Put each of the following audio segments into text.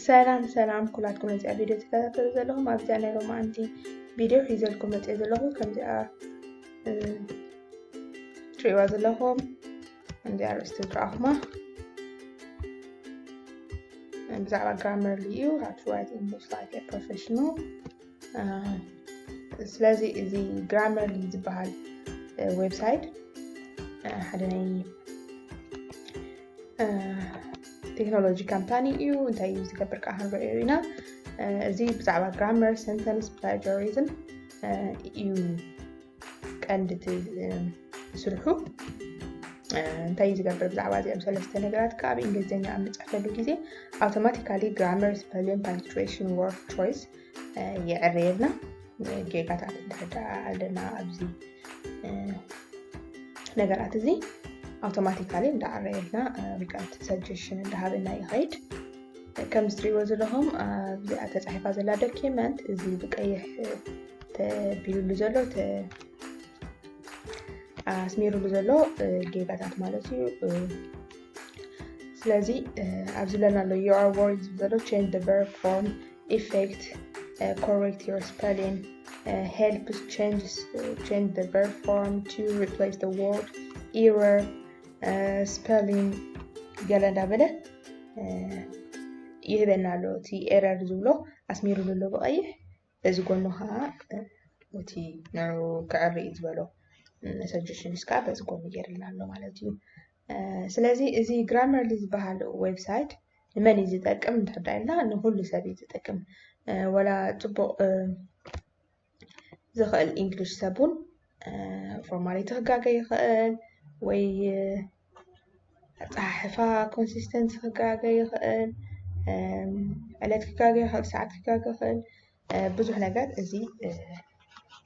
ሰላም ሰላም ኩላትኩም ነዚኣ ቪድዮ ትከታተሉ ዘለኹም። ኣብዚኣ ናይ ሎማዓንቲ ቪድዮ ሒዘልኩም መፅእ ዘለኹ ከምዚኣ ትሪእዋ ዘለኹም ከምዚኣ ርእስቲ ዝረኣኹማ ብዛዕባ ግራመርሊ እዩ። How to write English like a professional። ስለዚ እዚ ግራመርሊ ዝበሃል ዌብሳይት ሓደ ናይ ቴክኖሎጂ ካምፓኒ እዩ። እንታይ እዩ ዝገብር ከዓ ክንሪኦ ኢና። እዚ ብዛዕባ ግራመር፣ ሰንተንስ፣ ፕላጀሪዝም እዩ ቀንዲ ስርሑ። እንታይ እዩ ዝገብር? ብዛዕባ እዚኦም ሰለስተ ነገራት ከዓ ኣብ እንግሊዝኛ ኣብ ንፅሕፈሉ ግዜ ኣውቶማቲካሊ ግራመር፣ ስፐሊን፣ ፓንክቹዌሽን፣ ወርድ ቾይስ የዕረየልና። ጌጋታት እንድሕር ኣለና ኣብዚ ነገራት እዚ ኣውቶማቲካሊ እንዳዓረየልና ሪቀርት ሰጀሽን እንዳሃበና ይኸይድ። ከም ዝትሪእዎ ዘለኹም ኣብዚኣ ተፃሒፋ ዘላ ዶኪመንት እዚ ብቀይሕ ተቢሉሉ ዘሎ ኣስሚሩሉ ዘሎ ጌጋታት ማለት እዩ። ስለዚ ኣብዚ ለና ኣሎ your word ዝብል ዘሎ change the verb form effect correct your spelling help change change the verb form to replace the word error spelling ገለ እንዳበለ ይህበና ኣሎ። እቲ ኤረር ዝብሎ ኣስሚሩሉ ኣሎ ብቐይሕ፣ በዚ ጎኑ ከዓ እቲ ንዑ ክዕሪ እዩ ዝበሎ ሰጀሽንስ ከዓ በዚ ጎኑ ገይርልና ኣሎ ማለት እዩ። ስለዚ እዚ ግራመርሊ ዝበሃል ዌብሳይት ንመን እዩ ዝጠቅም እንተዳ ኢልና ንኩሉ ሰብ እዩ ዝጠቅም። ወላ ፅቡቕ ዝኽእል ኢንግሊሽ ሰብ እውን ፎርማሊቲ ክጋገ ይኽእል ወይ ኣፀሓሕፋ ኮንሲስተንሲ ክጋገ ይኽእል፣ ዕለት ክጋገ ይኽእል፣ ሰዓት ክጋገ ይኽእል። ብዙሕ ነገር እዚ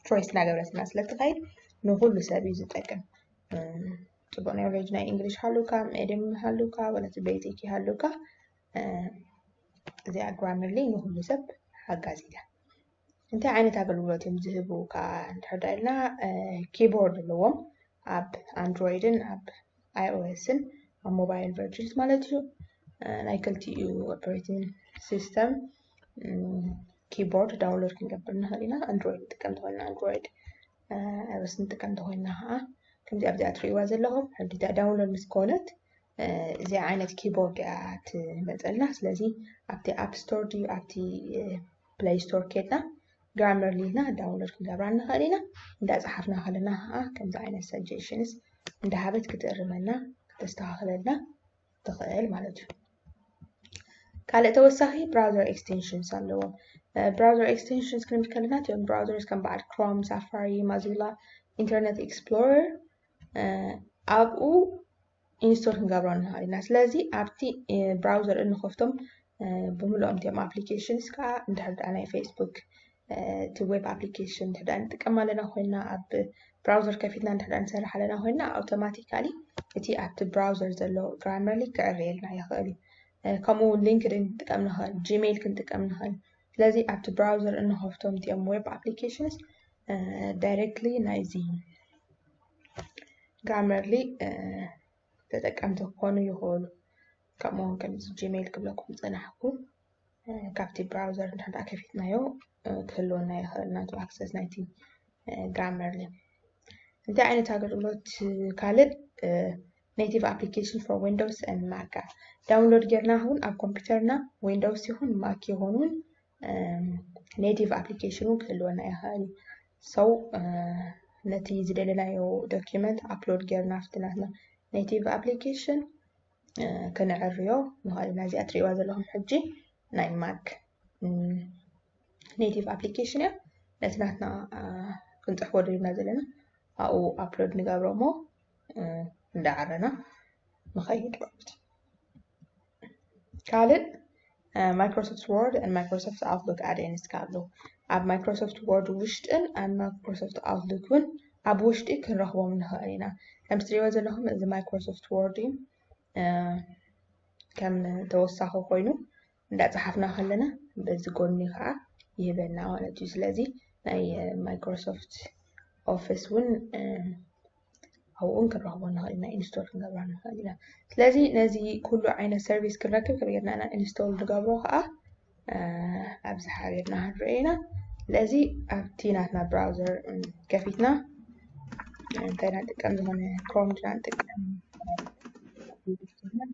ቾይስ እናገበረትና ስለትኸይድ ንኩሉ ሰብ እዩ ዝጠቅም። ፅቡቅ ኖሌጅ ናይ ኢንግሊሽ ሃሉካ፣ ሜድየም ሃሉካ፣ ወላ እቲ ቤዚክ ይሃሉካ፣ እዚኣ ግራመርሊ ንኩሉ ሰብ ሓጋዚት እያ። እንታይ ዓይነት ኣገልግሎት እዮም ዝህቡ ከዓ እንድሕር ዳ ኢልና ኪቦርድ ኣለዎም። ኣብ ኣንድሮይድን ኣብ ኣይኦኤስን ኣብ ሞባይል ቨርጅንስ ማለት እዩ። ናይ ክልቲኡ ኦፕሬቲንግ ሲስተም ኪቦርድ ዳውንሎድ ክንገብር ንኽእል ኢና። ኣንድሮይድ ንጥቀም ተኮይና ኣንድሮይድ፣ ኣይኦኤስ ንጥቀም ተኮይና ከዓ ከምዚ ኣብዚኣ ትሪእዋ ዘለኹም ሕጂ እዚኣ ዳውንሎድ ምስ ኮነት እዚ ዓይነት ኪቦርድ እያ ትመፀልና። ስለዚ ኣብቲ ኣፕ ስቶር ድዩ ኣብቲ ፕለይ ስቶር ኬድና ግራመርሊ ኢልና ዳውንሎድ ክንገብራ ንኽእል ኢና። እንዳፀሓፍና ከለና ከዓ ከምዚ ዓይነት ሰጀሽንስ እንዳሃበት ክትእርመና ክተስተኻኽለልና ትኽእል ማለት እዩ። ካልእ ተወሳኺ ብራውዘር ኤክስቴንሽንስ ኣለዎም። ብራውዘር ኤክስቴንሽንስ ክንብል ከለና እቲኦም ብራውዘርስ ከም በዓል ክሮም፣ ሳፋሪ፣ ማዚላ፣ ኢንተርነት ኤክስፕሎረር ኣብኡ ኢንስቶል ክንገብሮ ንኽእል ኢና። ስለዚ ኣብቲ ብራውዘር እንኸፍቶም ብምልኦም እቲኦም ኣፕሊኬሽንስ ከዓ እንድሕር ደኣ ናይ ፌስቡክ እቲ ዌብ ኣፕሊኬሽን እንድሕር ደኣ ንጥቀም ኣለና ኮይና ኣብ ብራውዘር ከፊትና እንድሕር ደኣ ንሰርሕ ኣለና ኮይና ኣውቶማቲካሊ እቲ ኣብቲ ብራውዘር ዘሎ ግራመርሊ ክዕረየልና ይኽእል እዩ። ከምኡ እውን ሊንክድን ክንጥቀም ንኽእል፣ ጂሜይል ክንጥቀም ንኽእል። ስለዚ ኣብቲ ብራውዘር እንኸፍቶም እቲኦም ዌብ ኣፕሊኬሽንስ ዳይሬክትሊ ናይዚ ግራመርሊ ተጠቀምቲ ክኾኑ ይኽእሉ። ከምኡ እውን ከምዚ ጂሜይል ክብለኩም ዝፀናሕኩ ካብቲ ብራውዘር እንድሕር ደኣ ከፊትናዮ ክህልወና ይኽእል ናቱ ኣክሰስ ናይቲ ግራመርሊ። እንታይ ዓይነት ኣገልግሎት ካልእ ኔቲቭ ኣፕሊኬሽን ፎር ዊንዶውስ ን ማክ ዳውንሎድ ጌርና እውን ኣብ ኮምፒውተርና ዊንዶውስ ይኹን ማክ ይኹን እውን ኔቲቭ ኣፕሊኬሽን እውን ክህልወና ይኽእል እዩ። ሰው ነቲ ዝደለናዮ ዶኪመንት ኣፕሎድ ጌርና ኣብቲ ናትና ኔቲቭ ኣፕሊኬሽን ክነዕርዮ ንኽእል ኢና። እዚኣ ትሪእዋ ዘለኹም ሕጂ ናይ ማክ ኔቲቭ ኣፕሊኬሽን እያ። ነቲ ናትና ክንፅሕፎ ደሊና ዘለና ኣብኡ ኣፕሎድ ንገብሮ እሞ እንዳዓረና ንኸይድ ማለት እዩ። ካልእ ማይክሮሶፍት ወርድ ን ማይክሮሶፍት ኣውትሉክ ኣድንስ ኣለዉ። ኣብ ማይክሮሶፍት ወርድ ውሽጥን ኣብ ማይክሮሶፍት ኣውትሉክ እውን ኣብ ውሽጢ ክንረኽቦም ንኽእል ኢና። ከም ትሪእዎ ዘለኹም እዚ ማይክሮሶፍት ወርድ እዩ። ከም ተወሳኺ ኮይኑ እንዳፀሓፍና ከለና በዚ ጎኒ ከዓ ይህበና ማለት እዩ። ስለዚ ናይ ማይክሮሶፍት ኦፊስ እውን ኣብኡ እውን ክንረኽቦ ንኽእል ኢና፣ ኢንስቶል ክንገብሮ ንኽእል ኢና። ስለዚ ነዚ ኩሉ ዓይነት ሰርቪስ ክንረክብ ከመይ ጌርና ኢና ኢንስቶል ንገብሮ ከዓ ኣብዚ ሓቢርና ክንሪኦ ኢና። ስለዚ ኣብቲ ናትና ብራውዘር ከፊትና እንታይ ኢና ንጥቀም፣ ዝኾነ ክሮም ኢና ንጥቀም።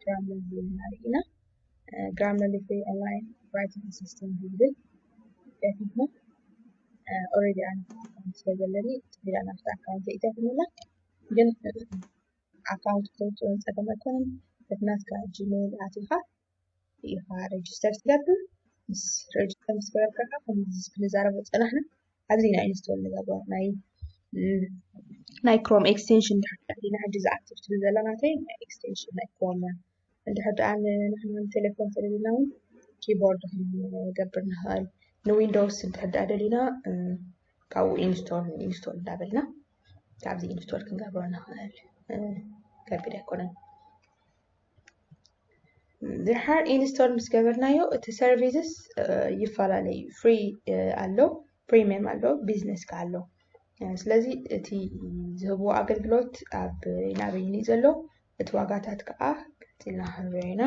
ግራመርሊ ንርኢና፣ ግራመርሊ ፍሪ ኦንላይን ራይቲንግ ኣሲስታንት ዝብል ከፊትና። ኦልሬዲ ኣነ ኣካውንት ስለ ዘለኒ ትቢላ ናብቲ ኣካውንት ይእተፍንላ። ግን ኣካውንት ክተውፅኦ ጸገም ኣይኮነን። በቲ ናትካ ጂሜይል ኣቲኻ ኢኻ ሬጅስተር ትገብር። ምስ ሬጅስተር ምስ ገበርካ ከዓ ከምዚ ክንዛረቦ ዝጸናሕና ኣብዚ ኢና ኢንስቶል ንገብሮ። ናይ ናይ ክሮም ኤክስቴንሽን እንድሕር ደኣ ዲና ሕጂ ዝኣክቲቭ ትብል ዘላ ናተይ ናይ ኤክስቴንሽን ናይ ክሮም። እንድሕር ደኣ ንሕና ንቴሌፎን ተደሊና እውን ኪቦርድ ክንገብር ንኽእል። ንዊንዶውስ እንድሕር ደኣ ደሊና ካብኡ ኢንስቶል ኢንስቶል እንዳበልና ካብዚ ኢንስቶል ክንገብሮ ንኽእል። ከቢድ ኣይኮነን። ድሓር ኢንስቶል ምስ ገበርናዮ እቲ ሰርቪስስ ይፈላለዩ፣ ፍሪ ኣሎ፣ ፕሪሚየም ኣሎ፣ ቢዝነስ ከ ኣሎ። ስለዚ እቲ ዝህብዎ ኣገልግሎት ኣብ ናበይን እዩ ዘሎ፣ እቲ ዋጋታት ከዓ ቀፂልና ክንሪኦ ኢና።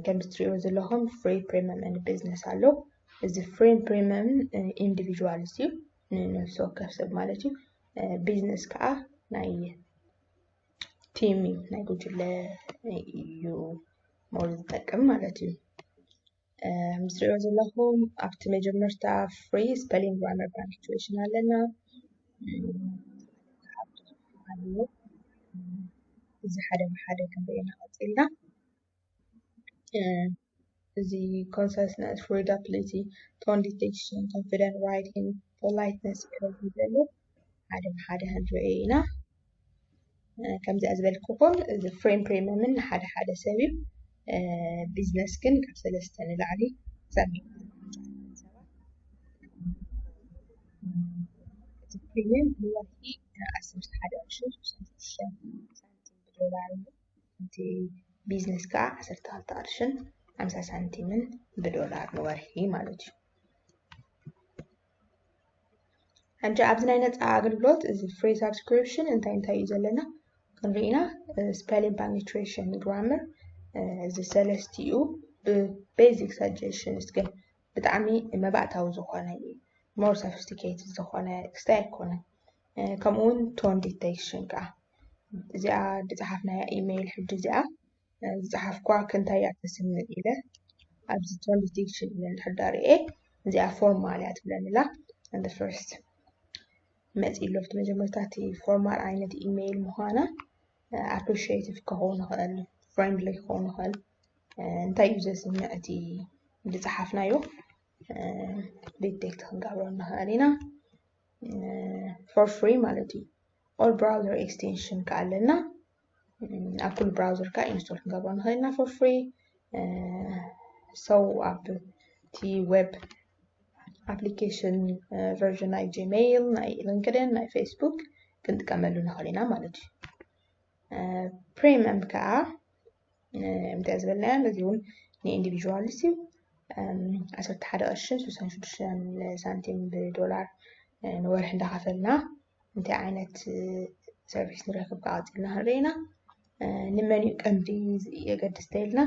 ከምዚ ትሪእዎ ዘለኹም ፍሪ፣ ፕሪሚየም ን ቢዝነስ ኣሎ። እዚ ፍሪ ን ፕሪሚየም ን ኢንዲቪዥዋልስ እዩ፣ ንነፍሲ ወከፍ ሰብ ማለት እዩ። ቢዝነስ ከዓ ናይ ቲም እዩ፣ ናይ ጉጅለ እዩ ሞር ዝጠቅም ማለት እዩ። ምስ ትሪእዎ ዘለኹም ኣብቲ መጀመርታ ፍሪ ስፐሊንግ ግራመር ፓንክቹዌሽን ኣለና። እዚ ሓደ ብሓደ ክንሪኦ ኢና ቀፂልና። እዚ ኮንሳይስነስ፣ ሪዳብሊቲ፣ ቶን ዲቴክሽን፣ ኮንፊደንት ራይቲንግ፣ ፖላይትነስ ይረዱ ዘሎ ሓደ ብሓደ ክንሪኦ ኢና። ከምዚኣ ዝበልኩኹም እዚ ፍሬም ፕሪሚየምን ንሓደ ሓደ ሰብ እዩ። ቢዝነስ ግን ካብ ሰለስተ ንላዕሊ ሰብ እቲ ፕሪሚየም ንወርሒ ዓሰርተ ሓደ ቅርሺ ሽዱሽተ ሳንቲም ብዶላር እዩ። እቲ ቢዝነስ ከዓ ዓሰርተ ክልተ ቅርሽን ሓምሳ ሳንቲምን ብዶላር ንወርሒ ማለት እዩ። ሕጂ ኣብዚ ናይ ነፃ ኣገልግሎት እዚ ፍሪ ሳብስክሪፕሽን እንታይ እንታይ እዩ ዘለና ክንርኢና፣ ስፔሊንግ ፓንክቹዌሽን ግራመር፣ እዚ ሰለስቲኡ ብቤዚክ ሳጀሽንስ ግን ብጣዕሚ መባእታዊ ዝኾነ እዩ፣ ሞር ሶፊስቲኬትድ ዝኾነ ክስታይ ኣይኮነን። ከምኡ እውን ቶን ዲቴክሽን ከዓ እዚኣ ዝፀሓፍናያ ኢሜይል ሕጂ እዚኣ ዝፀሓፍኳ ክንታይ እያ ተስምዕ ኢለ ኣብዚ ቶን ዲቴክሽን ኢለ እንድሕር ዳርኤ እዚኣ ፎርማል እያ ትብለኒ ኣላ። And the first መፂ ኣሎ ኣብቲ መጀመርታ እቲ ፎርማል ዓይነት ኢሜይል ምዃና ኣፕሪሺየቲቭ ክኸውን ይኽእል፣ ፍሬንድሊ ክኸውን ይኽእል። እንታይ እዩ ዘስምዕ እቲ ዝፀሓፍናዮ ዲቴክት ክንገብሮ ንኽእል ኢና። ፎር ፍሪ ማለት እዩ። ኦል ብራውዘር ኤክስቴንሽን ከዓ ኣለና። ኣብ ኩሉ ብራውዘር ከዓ ኢንስቶል ክንገብሮ ንኽእል ኢና ፎር ፍሪ። ሰው ኣብ እቲ ዌብ ኣፕሊኬሽን ቨርዥን ናይ ጂሜይል፣ ናይ ሊንክድን፣ ናይ ፌስቡክ ክንጥቀመሉ ንኽእል ኢና ማለት እዩ። ፕሪሚየም ከዓ እንታይ ዝበልናዮ ነዚ እውን ንኢንዲቪዥዋልስ እዩ። ዓሰርተ ሓደ ቅርሽን ስሳን ሽዱሽተን ሳንቲም ብዶላር ንወርሒ እንዳኸፈልና እንታይ ዓይነት ሰርቪስ ንረክብ ከዓ ቀፂልና ክንርኢ ኢና። ንመን እዩ ቀንዲ የገድስ ተይልና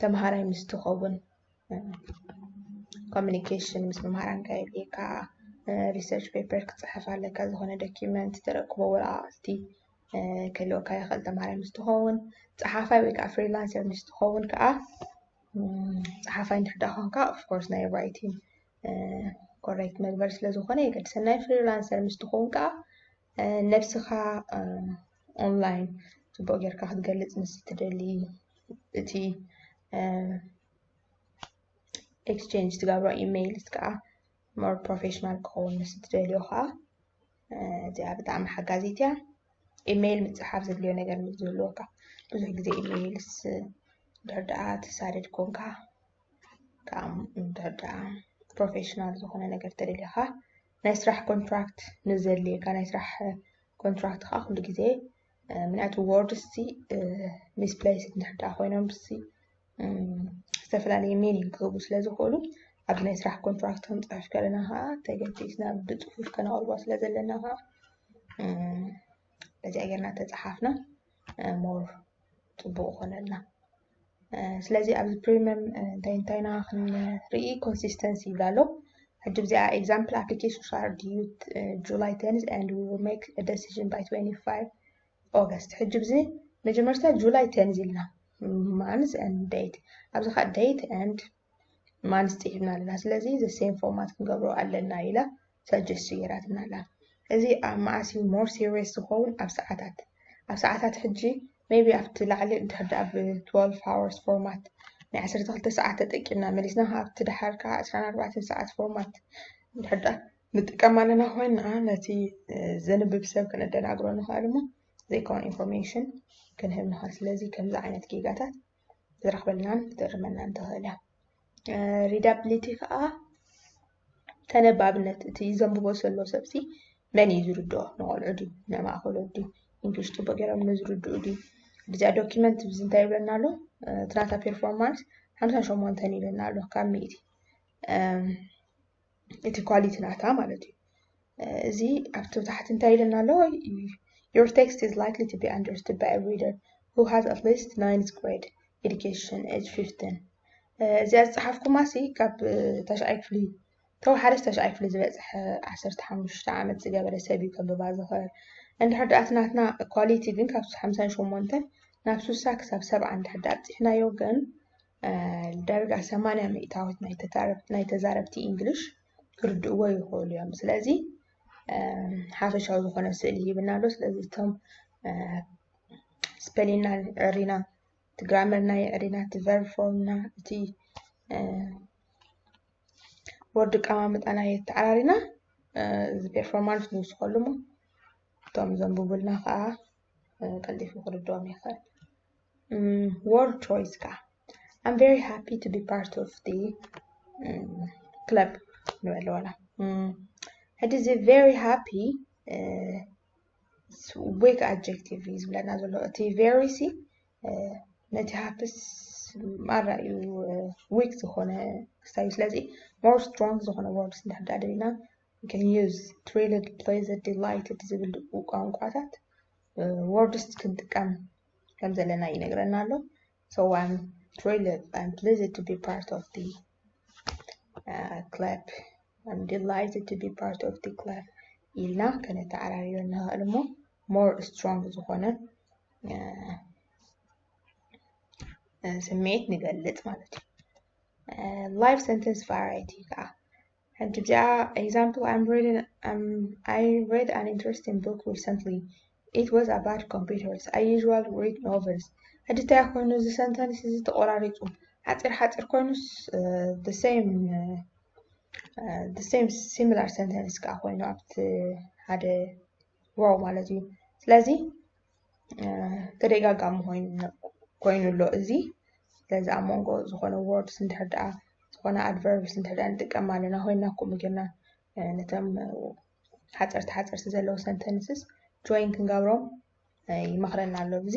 ተምሃራይ ምስ ትኸውን ኮሚኒኬሽን ምስ መምሃራን ከየድልየካ፣ ሪሰርች ፔፐር ክፅሕፍ ኣለካ፣ ዝኾነ ዶኪመንት ተረክቦ ወረቃቅቲ ክህልወካ ይኽእል ተምሃራይ ምስ ትኸውን። ፀሓፋይ ወይ ከዓ ፍሪላንሰር ምስ ትኸውን ከዓ ፀሓፋይ እንድሕር ዳ ኮንካ ኦፍኮርስ ናይ ራይቲንግ ኮሬክት መግበር ስለዝኾነ የገድሰና። ናይ ፍሪላንሰር ምስ ትኸውን ከዓ ነብስኻ ኦንላይን ፅቡቅ ጌርካ ክትገልፅ ምስ ትደሊ እቲ ኤክስቼንጅ ትገብሮ ኢሜይልስ ከዓ ሞር ፕሮፌሽናል ክኸውን ምስ ትደልዮ ከዓ እዚኣ ብጣዕሚ ሓጋዚት እያ። ኢሜይል ምፅሓፍ ዘድልዮ ነገር ምስ ዝህልወካ ብዙሕ ግዜ ኢሜይልስ ድሕር ደኣ ትሳደድ ኮንካ ከዓ ድሕር ደኣ ፕሮፌሽናል ዝኾነ ነገር ተደሊኻ ናይ ስራሕ ኮንትራክት ንዘድልየካ ናይ ስራሕ ኮንትራክት ከዓ ኩሉ ግዜ ምክንያቱ ወርድስ ሲ ሚስፕሌይስድ እንድሕር ደኣ ኮይኖም ሲ ዝተፈላለየ ሚኒንግ ክህቡ ስለ ዝኽእሉ ኣብዚ ናይ ስራሕ ኮንትራክት ክንፅሕፍ ከለና ከዓ ተገዲስና ብፅሑፍ ከነቕርቦ ስለ ዘለና ከዓ በዚኣ ጌርና ተፃሓፍና more ፅቡቅ ይኾነልና። ስለዚ ኣብዚ premium እንታይ እንታይና ክንርኢ consistency ይብላ ኣሎ። ሕጂ ብዚኣ example applications are due July tenth and we will make a decision by twenty-five August። ሕጂ ብዚ መጀመርታ July tenth ኢልና month and date፣ ኣብዚ ከዓ date and month ፅሒፍና ኣለና። ስለዚ the same format ክንገብሮ ኣለና ኢላ suggest ገይራትና ኣላ። እዚ ኣብ መዓስ እዩ more serious ዝኸውን? ኣብ ሰዓታት ኣብ ሰዓታት ሕጂ maybe ኣብቲ ላዕሊ እንድሕር ደኣ ብ twelve hours format ናይ ዓሰርተ ክልተ ሰዓት ተጠቂምና መሊስና ኣብቲ ደሓር ከዓ ዕስራን ኣርባዕተን ሰዓት format እንድሕር ደኣ ንጥቀም ኣለና ኮይንና ነቲ ዘንብብ ሰብ ከነደናግሮ ንኽእል እሞ ዘይኮነ information ክንህብ ንኽእል። ስለዚ ከምዚ ዓይነት ጌጋታት ክትረኽበልናን ክትእርመናን ትኽእል እያ። Readability ከዓ ተነባብነት፣ እቲ ዘንብቦ ዘሎ ሰብሲ መን እዩ ዝርድኦ? ንቆልዑ ድዩ? ንማእከሎ ድዩ? English ፅቡቅ ገይሮም ንዝርድኡ ድዩ? ብዚኣ document እዚ እንታይ ይብለና ኣሎ? እቲ ናታ performance ሓምሳን ሸሞንተን ይብለና ኣሎ ካብ ሚእቲ። እቲ quality ናታ ማለት እዩ። እዚ ኣብቲ ታሕቲ እንታይ ኢለና ኣሎ? Your text is likely to be understood by a reader who has at least ninth grade education, age fifteen። እዚኣ ዝፀሓፍኩማ ሲ ካብ ታሽዓይ ክፍሊ፣ ተወሓደ ታሽዓይ ክፍሊ ዝበፅሐ ዓሰርተ ሓሙሽተ ዓመት ዝገበረ ሰብ እዩ ከንብባ ዝኽእል። እንድሕር ደኣ እቲ ናትና quality ግን ካብ ሓምሳን ሸሞንተን ናብ ስሳ ክሳብ ሰብዓ እንድሕር ደኣ ኣብፂሕናዮ ግን ዳርጋ ሰማንያ ሚእታዊት ናይ ተዛረብቲ English ክርድእዎ ይኽእሉ እዮም። ስለዚ ሓፈሻዊ ዝኾነ ስእሊ ሂብና ኣሎ። ስለዚ እቶም spelling ና የዕሪና፣ እቲ grammar ና የዕሪና፣ እቲ verb form ና፣ እቲ word ኣቀማምጣና የተዓራሪና እዚ performance ንውስኸሉ እሞ እቶም ዘንብቡልና ከዓ ቀልጢፉ ክርድኦም ይኽእል። Word choice ከዓ I'm very happy to be part of the club ንበል ዋላ። ሕጂ እዚ very happy weak adjective እዩ ዝብለና ዘሎ። እቲ very ሲ ነቲ happy ስ ማራ እዩ weak ዝኾነ ክስታይ እዩ። ስለዚ more strong ዝኾነ words እንድሕር ደኣ ደሊና we can use thrilled, pleased, delighted ዝብል ቋንቋታት words ክንጥቀም ከም ዘለና ይነግረና ኣሎ። So I'm thrilled, I'm pleased to be part of the club, I'm delighted to be part of the club ኢልና ከነተዓራርዮ ንኽእል እሞ more strong ዝኾነ ስምዒት ንገልፅ ማለት እዩ። Life sentence variety ከዓ ሕጂ ብዚኣ example I'm reading um, I read an interesting book recently, it was about computers, I usually read novels። ሕጂ እንታይ ኮይኑ እዚ sentence እዚ ተቆራሪፁ ሓፂር ሓፂር ኮይኑስ the same the same similar sentence ከዓ ኮይኑ ኣብቲ ሓደ row ማለት እዩ። ስለዚ ተደጋጋሚ ኮይኑ ኣሎ እዚ። ስለዚ ኣብ መንጎ ዝኾነ words እንድሕር ደኣ ዝኾነ adverbs እንድሕር ደኣ ንጥቀም ኣለና ኮይና ከምኡ ጌርና ነቶም ሓፀርቲ ሓፀርቲ ዘለዉ sentences join ክንገብሮም ይመኽረና ኣሎ። እዚ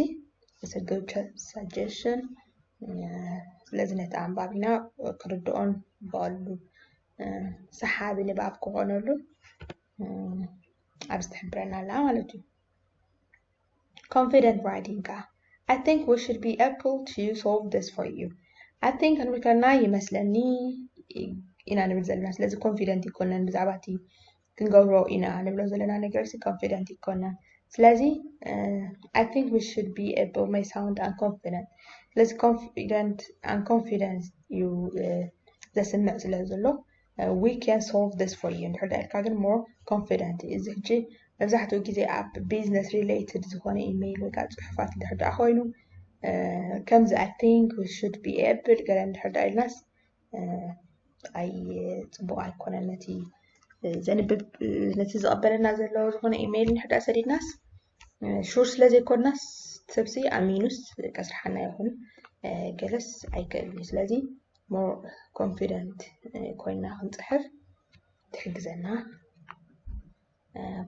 it's a good suggestion። ስለዚ ነቲ ኣንባቢና ክርድኦን ብቐሉ ሰሓቢ ንባብ ክኾነሉ ኣብዚ ትሕብረና ኣላ ማለት እዩ። Confident writing ከዓ I think we should be able to solve this for you። I think ክንብል ከለና ይመስለኒ ኢና ንብል ዘለና። ስለዚ confident ይኮነን ብዛዕባ እቲ ክንገብሮ ኢና ንብሎ ዘለና ነገር ሲ confident ይኮነን። ስለዚ I think we should be able may sound unconfident። ስለዚ confident unconfident እዩ ዘስምዕ ስለ ዘሎ we can solve this for you እንድሕር ደኣ ኢልካ ግን more confident እዩ። እዚ ሕጂ መብዛሕትኡ ግዜ ኣብ business related ዝኾነ email ወይ ከዓ ፅሑፋት እንድሕር ደኣ ኮይኑ ከምዚ I think we should be able ገለ እንድሕር ደኣ ኢልናስ ኣይ ፅቡቅ ኣይኮነን። ነቲ ዘንብብ ነቲ ዝቐበለና ዘሎ ዝኾነ email እንድሕር ደኣ ሰዲድናስ sure ስለ ዘይኮንናስ ሰብሲ ኣሚኑስ ከስርሓና ይኹን ገለስ ኣይክእልን እዩ። ስለዚ more confident ኮይና ክንፅሕፍ ትሕግዘና።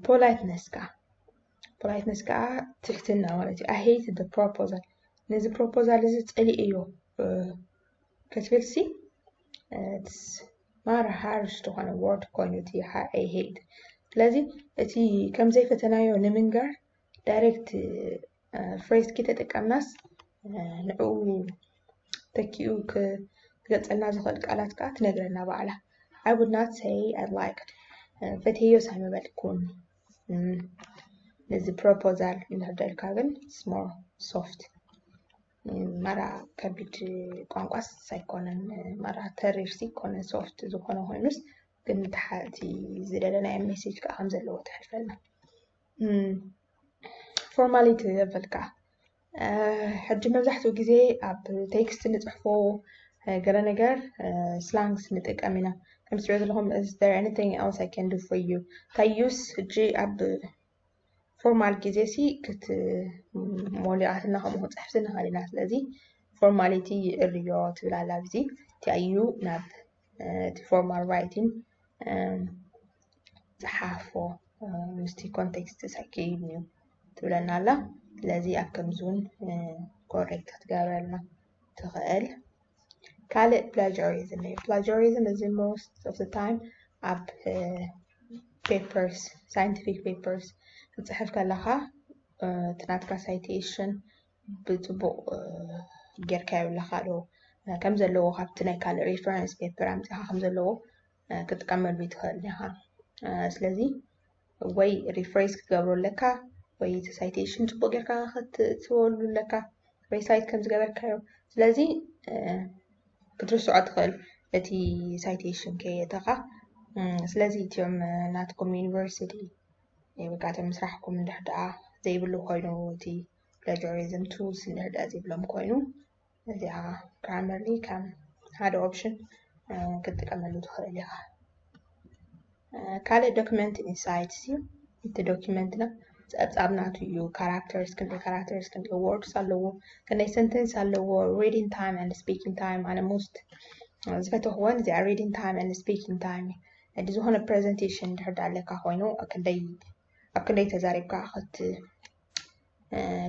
Politeness ከዓ politeness ከዓ ትሕትና ማለት እዩ። I hate the proposal ነዚ proposal እዚ ፀሊኤዮ ክትብል ሲ ማራ harsh ዝኾነ word ኮይኑ እቲ I hate። ስለዚ እቲ ከም ዘይፈተናዮ ንምንጋር direct phrase ከይተጠቀምናስ ንዕኡ ተኪኡ ክገልፀልና ዝኽእል ቃላት ከዓ ትነግረና ባዕላ። I would not say I like ፈትየዮ ኣይምበልኩን። እዚ proposal እንድሕር ደልካ ግን it's more soft። ማራ ከቢድ ቋንቋስ ኣይኮነን፣ ማራ ተሪርሲ ኮነ soft ዝኾነ ኮይኑስ ግን እቲ ዝደለናዮ message ከዓ ከም ዘለዎ ተሕልፈልና። Formality ዘበልካ ሕጂ መብዛሕትኡ ግዜ ኣብ text ንፅሕፎ ገለ ነገር slangs ንጥቀም ኢና። ከም ትሪኦ ዘለኹም is there anything else I can do for you? ታዩስ ሕጂ ኣብ formal ግዜ ሲ ክትሞሊኣትና ከምኡ ክንፅሕፍሲ ንኽእል ኢና። ስለዚ formality ይእርዮ ትብል ኣላ ኣብዚ። ታዩ ናብ እቲ formal writing ፀሓፎ ምስቲ context ሳይከይድ እዩ ትብለና ኣላ። ስለዚ ኣብ ከምዚ እውን correct ክትገብረልና ትኽእል። ካልእ plagiarism እዩ። Plagiarism እዚ most of the time ኣብ papers, scientific papers ክትፅሕፍ ከለኻ እቲ ናትካ citation ብፅቡቕ ጌርካዮ ኣለኻ ዶ ከም ዘለዎ ካብቲ ናይ ካልእ reference paper ኣምፂኻ ከም ዘለዎ ክትጥቀመሉ ትኽእል ኢኻ። ስለዚ ወይ rephrase ክትገብሮ ኣለካ ወይ እቲ citation ፅቡቅ ጌርካ ክትእትወሉ ኣለካ ወይ cite ከም ዝገበርካዮ። ስለዚ ክትርስዖ ትኽእል እቲ citation ከየእተኻ። ስለዚ እቲኦም ናትኩም university ወይ ከዓ እቶም ምስራሕኩም እንድሕር ደኣ ዘይብሉ ኮይኑ እቲ plagiarism tools እንድሕር ደኣ ዘይብሎም ኮይኑ እዚኣ Grammarly ከም ሓደ option ክትጥቀመሉ ትኽእል ኢኻ። ካልእ document insights እዩ። እቲ document ና ፀብፃብ ናቱ እዩ። Characters ክንደይ characters ክንደይ words ኣለዎ፣ ክንደይ sentence ኣለዎ፣ reading time and speaking time። ኣነ most ዝፈተኽወን እዚኣ reading time and speaking time እዩ። ዝኾነ presentation እንድሕር ኣለካ ኮይኑ ክንደይ ኣብ ክንደይ ተዛሪብካ ክት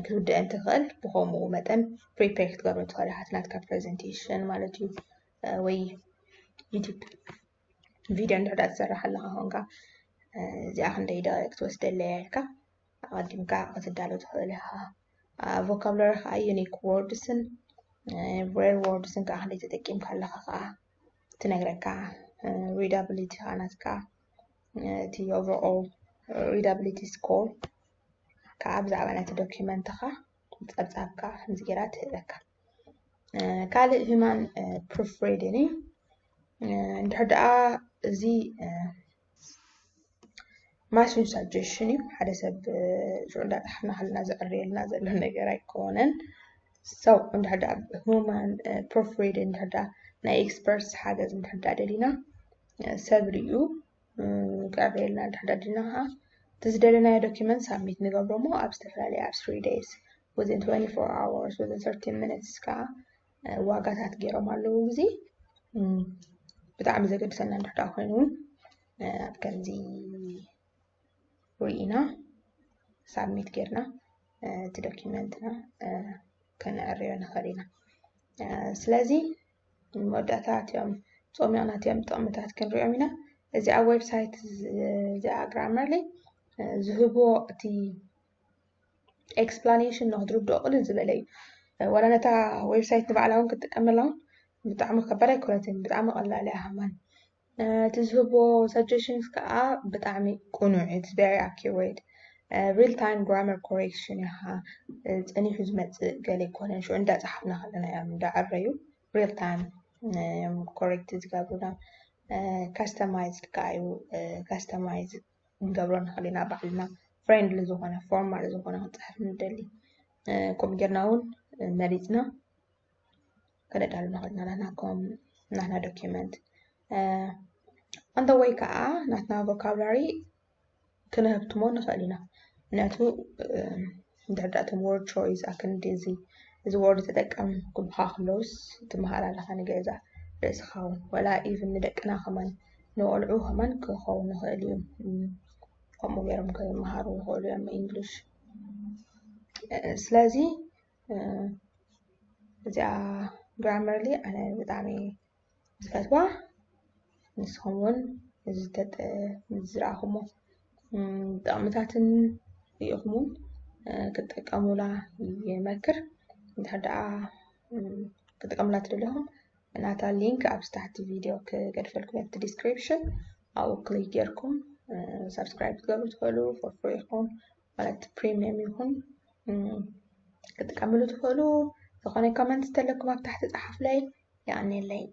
ክትውድእ እንትኽእል ብከምኡ መጠን prepare ክትገብሮ ትኽእል ኢኻ ናትካ presentation ማለት እዩ። ወይ YouTube video እንድሕር ትሰርሕ ኣለኻ ኮንካ እዚኣ ክንደይ ደቂቕ ትወስደለይ ኢልካ ኣቐዲምካ ክትዳሎ ትኽእል ኢኻ። Vocabulary ከዓ unique words ን rare words ን ከዓ ክንደይ ተጠቂምካ ኣለኻ ከዓ ትነግረካ። Readability ከዓ ናትካ እቲ overall readability score ከዓ ብዛዕባ ናይቲ document ኻ ጸብጻብካ ከምዚ ጌራ ትህበካ። ካልእ human proofreading እዩ። እንድሕር ደኣ እዚ machine suggestion እዩ። ሓደ ሰብ ሽዑ እንዳጠሓና ከለና ዘዕርየልና ዘሎ ነገር ኣይኮነን። So እንድሕር ደኣ human proofreading እንድሕር ደኣ ናይ experts ሓገዝ እንድሕር ደኣ ደሊና ሰብ ርእዩ ክዕርየልና እንድሕር ደኣ ደሊና ከዓ እቲ ዝደለናዮ document submit ንገብሮ እሞ ኣብ ዝተፈላለየ ኣብ three days within twenty-four hours within thirty minutes ከዓ ዋጋታት ገይሮም ኣለዉ። እዚ ብጣዕሚ ዘገድሰና እንድሕር ደኣ ኮይኑ እውን ኣብ ከምዚ ርኢና submit ጌርና እቲ document ና ከነዕርዮ ንኽእል ኢና። ስለዚ መወዳእታ እቲኦም ጾሚቕና እቲኦም ጥቕምታት ክንሪኦም ኢና። እዚ ኣብ website እዚኣ Grammarly ዝህቦ እቲ explanation ንክትርድኦ ቅልል ዝበለ እዩ። ዋላ ነታ website ንባዕላ እውን ክትጥቀመላ እውን ብጣዕሚ ከባድ ኣይኮነትን፣ ብጣዕሚ ቀላል እያ ሃማን። እቲ ዝህቦ suggestions ከዓ ብጣዕሚ ቅኑዕ፣ it's very accurate። Real time grammar correction ኢኻ፣ ፀኒሑ ዝመፅእ ገለ ኣይኮነን። ሽዑ እንዳፀሓፍና ከለና እዮም እንዳዕረዩ real time እዮም correct ዝገብሩና። Customized ከዓ እዩ፣ customize ክንገብሮ ንኽእል ኢና ባዕልና። Friendly ዝኾነ formal ዝኾነ ክንፅሕፍ ንደሊ ከምኡ ጌርና እውን መሪፅና ከነዳሉ ንኽእል ኢና ናትና document። On the way ከዓ ናትና vocabulary ክነህብትሞ ንኽእል ኢና። ምክንያቱ እንድሕር ደኣ እቶም word choice ኣክንዲ እዚ እዚ word ተጠቀም ክብሉኻ ከለውስ ትመሃር ኣለኻ ንገዛ ርእስኻ እውን ወላ even ንደቅና ከማን ንቆልዑ ከማን ክኸውን ይኽእል እዩ። ከምኡ ገይሮም ክመሃሩ ይኽእሉ እዮም English። ስለዚ እዚኣ Grammarly ኣነ ብጣዕሚ ዝፈትዋ። ንስኹም እውን እዚ ዝረኣኹሞ ጥቕምታትን ርኢኹም እውን ክትጥቀሙላ ይመክር። እንድሕር ደኣ ክትጥቀሙላ ትደልኹም ናታ ሊንክ ኣብ ታሕቲ ቪድዮ ክገድፈልኩም ኣብቲ ዲስክሪፕሽን ኣብኡ ክሊክ ጌርኩም ሳብስክራይብ ክትገብሩ ትኽእሉ። ፎር ፍሪ ይኹን ማለት ፕሪሚየም ይኹን ክትጥቀምሉ ትኽእሉ። ዝኾነ ኮመንት ዝተለኩም ኣብ ታሕቲ ጸሓፉለይ። የቐንየለይ።